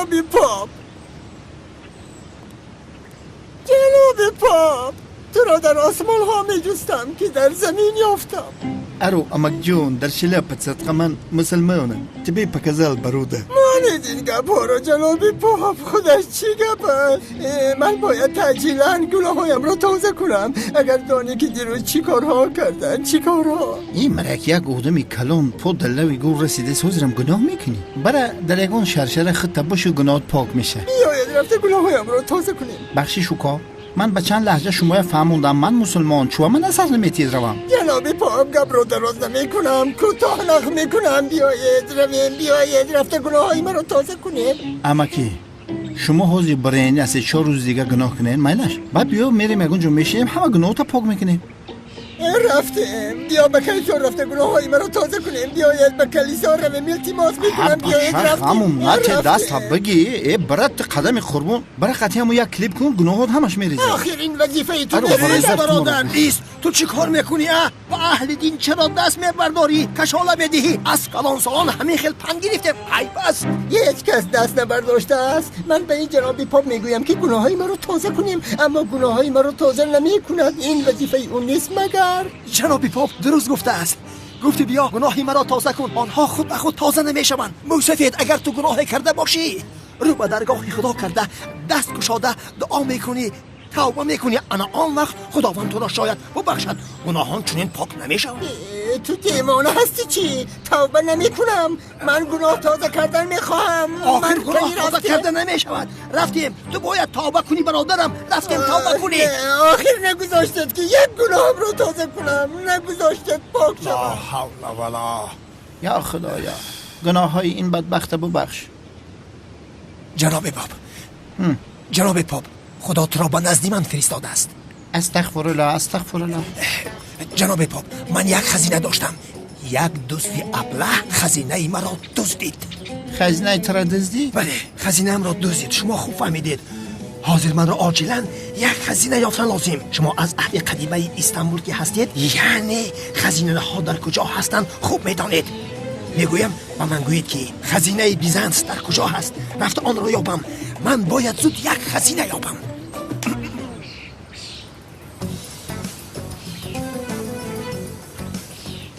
جناب پاپ، جناب پاپ، تو را در آسمان ها می جستم که در زمین یافتم. Ару, амак ҷон, дар шляпа садқа, ман мусулмонам. Тебе показал барода. Монед ин гапҳоро, ҷаноби поп, худаш чӣ гап аст? Ман бояд таъҷилан гуноҳҳоямро тоза кунам. Агар донӣ ки дирӯз чӣ корҳо карданд, чӣ корҳо. Ин марак як одами калон по дар лави гур расидааст, ҳозирам гуноҳ мекунӣ. Бара дар ягон шаршара худта бошу, гуноҳат пок меша. Биёед рафта гуноҳҳоямро тоза кунем. Бахшиш, уко, ман ба чанд лаҳҷа шумоя фаҳмондам, ман мусулмон, чува ман асар наметиҳед равам. Ҷаноби поп, гапро дароз намекунам, кӯтоҳ нақл мекунам. Биёед равем, биёед рафта гуноҳҳои маро тоза кунем. Амакӣ, шумо ҳозир бирен, аз 3-4 рӯзи дига гуноҳ кунед, майлаш. Баъд биё мерем ягон ҷо мешинем, ҳама гуноҳота пок мекунем. Рафтем, биё ба калисо рафта гуноҳҳои маро тоза кунем. Биёед ба калисо равем, илтимос мекунам, биёед рафтем. Ҳамун нате даста бигӣ, э брат, ту қадами қурбон, бара қатъи ҳамун як клип кун, гуноҳот ҳамаш мерезад. Охир ин вазифаи ту Аро, нест, барои бародар. Бист, ту чӣ кор мекунӣ, а? Ба аҳли дин чаро даст мебардорӣ, кашола медиҳӣ? Аз калонсолон ҳамин хел панд гирифтем, айб аст. Ҳеҷ кас даст набардоштааст. Ман ба ин ҷаноби поп мегӯям, ки гуноҳҳои маро тоза кунем, аммо гуноҳҳои маро тоза намекунад. Ин вазифаи ӯ нест магар? Ҷаноби поп дуруст гуфтааст. Гуфти биё гуноҳи маро тоза кун, онҳо худ ба худ тоза намешаванд. Мӯсафед, агар ту гуноҳе карда бошӣ, рӯ ба даргоҳи худо карда, даст кушода дуо мекунӣ, тавба мекунӣ, ана он вақт худованд туро шояд бубахшад. Гуноҳон чунин пок намешаванд. Ту девона ҳастӣ чӣ? Тавба намекунам, ман гуноҳ тоза кардан мехоҳам. Охир гуноҳ тоза карда намешавад. Рафтем, ту бояд тавба кунӣ, бародарам, рафтем, тавба кунӣ. Охир нагузоштед, ки як гуноҳамро тоза кунам, нагузоштед пок Ла шавам. ҳавла вала. Я худоя, гуноҳҳои ин бадбахта бубахш. Ҷаноби поп, ҷаноби поп, худо туро ба назди ман фиристодааст. Астағфируллоҳ, астағфируллоҳ. Ҷаноби поп, ман як хазина доштам, як дузди аблаҳ хазинаи маро дуздид. Хазинаи туро дуздид? Бале, хазинаамро дуздид, шумо хуб фаҳмидед. Ҳозир манро оҷилан як хазина ёфтан лозим. Шумо аз аҳли қадимаи Истанбул ки ҳастед, яъне хазинаҳо дар куҷо ҳастанд, хуб медонед. Мегӯям, ба ман гӯед, ки хазинаи Бизанс дар куҷо ҳаст, рафта онро ёбам. Ман бояд зуд як хазина ёбам.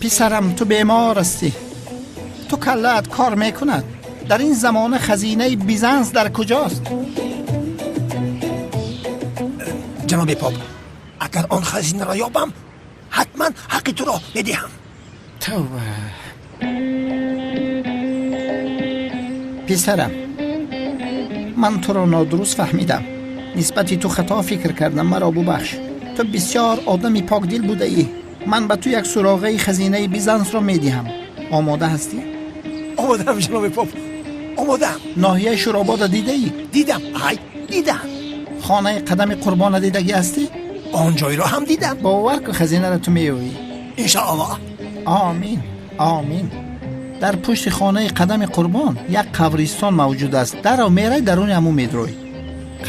Писарам, ту бемор ҳастӣ, ту каллаат кор мекунад? Дар ин замона хазинаи Бизанс дар куҷост? Ҷаноби поп, агар он хазинаро ёбам, ҳатман ҳаққи туро медиҳам. Тавба! Писарам, ман туро нодуруст фаҳмидам, нисбати ту хато фикр кардам, маро бубахш. Ту бисёр одами покдил будаӣ. Ман ба ту як суроғаи хазинаи Бизансро медиҳам. Омода ҳастӣ? Омодаам, ҷаноби поп, омодаам. Ноҳияи Шуробода дидаӣ? Дидам, ай, дидам. Хонаи Қадами Қурбона дидагӣ ҳастӣ? Он ҷойро ҳам дидам. Бовар кун, хазинаро ту меёвӣ. Иншоаллоҳ. Омин, омин. Дар пушти хонаи Қадами Қурбон як қабристон мавҷуд аст. Даро мерай, даруни ҳамун медрой,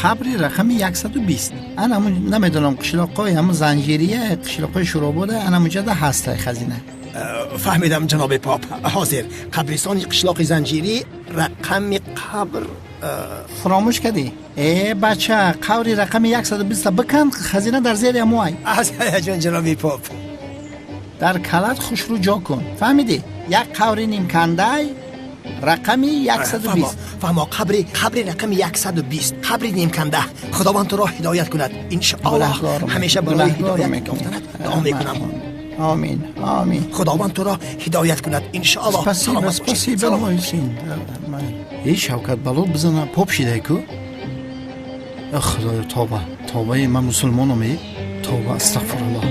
қабри рақами 120. Ан ҳамун, намедонам, қишлоқҳои ҳамун Занҷирия, қишлоқҳои Шуробода, ан ҳамунҷода ҳастай хазина. Фаҳмидам, ҷаноби поп. Ҳозир қабристони қишлоқи Занҷирӣ, рақами қабр Фуромӯш кардӣ? Э бача, қабри рақами 120 бикан, хазина дар зери ҳамуай. Аз ҳаяҷон, ҷаноби поп. Дар калат хушрӯ ҷо кун, фаҳмидӣ? Як қабри нимкандай, рақами 120. Фаҳмо, қабри рақами 120, қабри нимканда. Худованд туро ҳидоят кунад, иншоаллоҳ. Ҳамеша барои ҳидоят ёфтанат дуо мекунам. Омин, омин. Худованд туро ҳидоят кунад, иншоаллоҳ. Спасибо, спасибо, мой сын. Эй, Шавкат, бало бизана, поп шидай ку. Худоё, тоба, тобаи, ман мусулмонам, е, тоба, астағфируллоҳ.